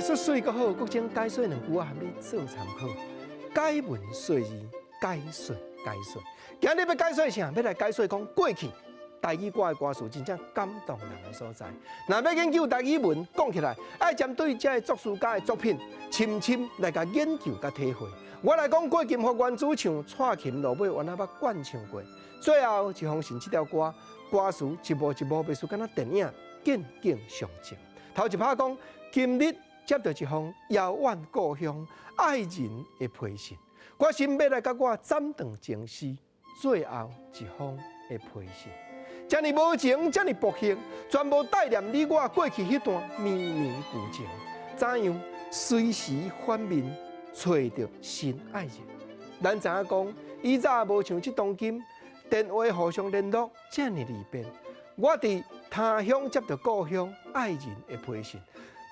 說媠閣好，國情解說兩句啊，含你做參考。解文說字，解說解說。今日欲解說啥？欲來解說講過去台語歌的歌詞，真正感動人的所在。若欲研究台語文，講起來，愛針對這个作詞家的作品，深深來共研究佮體會。我來講郭金發原主唱，蔡琴落尾原來捌灌唱過。最後一封信這條歌，歌詞一幕一幕，袂輸敢若電影，見景傷情。頭一拍講，今日接著一封遙遠故鄉愛人的批信，決心欲來共我斬斷情絲，最後一封的批信，遮爾無情，遮爾薄幸，全無帶念你我過去彼段綿綿舊情，怎樣隨時反面揣著新愛人？咱知影講，以早無像這當今電話互相聯絡遮爾利便。我佇他鄉接著故鄉愛人的批信，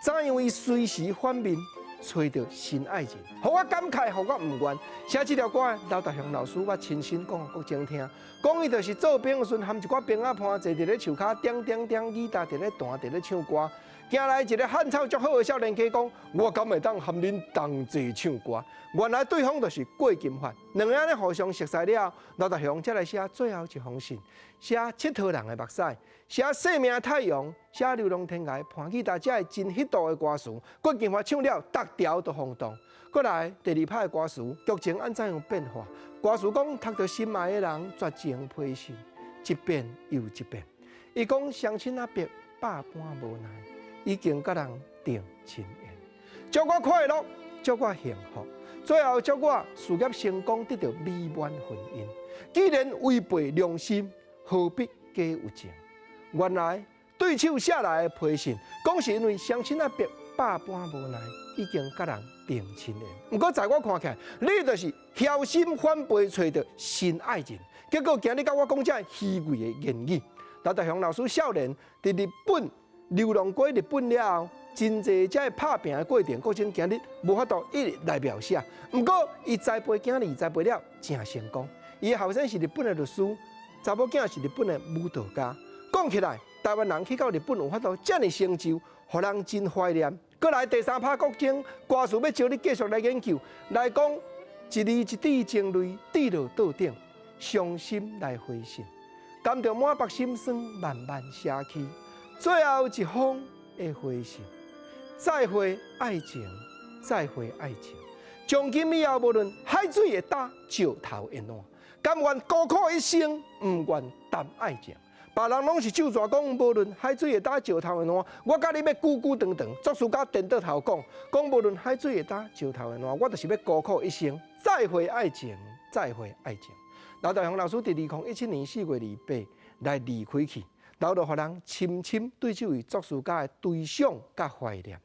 怎樣伊隨時反面揣著新愛人？予我感慨，予我毋願。寫這條歌的劉達雄老師，我親身講予國情聽，講伊就是做兵的時陣，含一寡兵仔伴坐佇咧樹跤，點點點吉他佇咧彈，佇咧唱歌。行來一个漢草足好的少年家講，我敢會當含恁同齊唱歌？原來對方就是郭金發，兩个按呢互相熟似了後，劉達雄才來寫最後一封信，寫𨑨迌人的目屎，寫生命太陽，寫流浪天涯伴吉他，這个真彼度的歌詞，郭金發唱了，逐條都轟動。過來第二拍的歌詞，劇情按怎樣變化？歌詞講，讀著心愛的人絕情批信，一遍又一遍。伊講相親仔伯百般無奈，已經佮人訂親緣，祝我快樂，祝我幸福，最後祝我事業成功，得著美滿婚姻。既然違背良心，何必假有情？原來對手寫來的批信，講是因為相親仔伯百般無奈，已經佮人訂親緣。毋過在我看起來，你就是梟心反背揣著新愛人，結果今日佮我講這虛偽的言語。劉達雄老師少年佇日本流浪過日本了後，真濟這个拍拚的過程，國情今日無法度一一來描寫。毋過，伊栽培囝兒栽培了誠成功。伊的後生是日本的律師，查某囝是日本的舞蹈家。講起來，台灣人去到日本有法度遮爾成就，予人真懷念。過來第三拍國情歌詞，欲招你繼續來研究，來講一字一滴情淚滴落桌頂，傷心來回信，感著滿腹心酸，慢慢寫去。最後一封的回信，再會愛情，再會愛情。從今以後，無論海水會焦，石頭會爛，甘願孤苦一生，毋願談愛情。別人攏是咒詛講，無論海水會焦，石頭會爛，我佮你欲久久長長。作詞家顛倒頭講，講無論海水會焦，石頭會爛，我就是欲孤苦一生。再會愛情，再會愛情。劉達雄老師佇2017年4月28來離開去。留予予人深深對這位作詞家的追想佮懷念。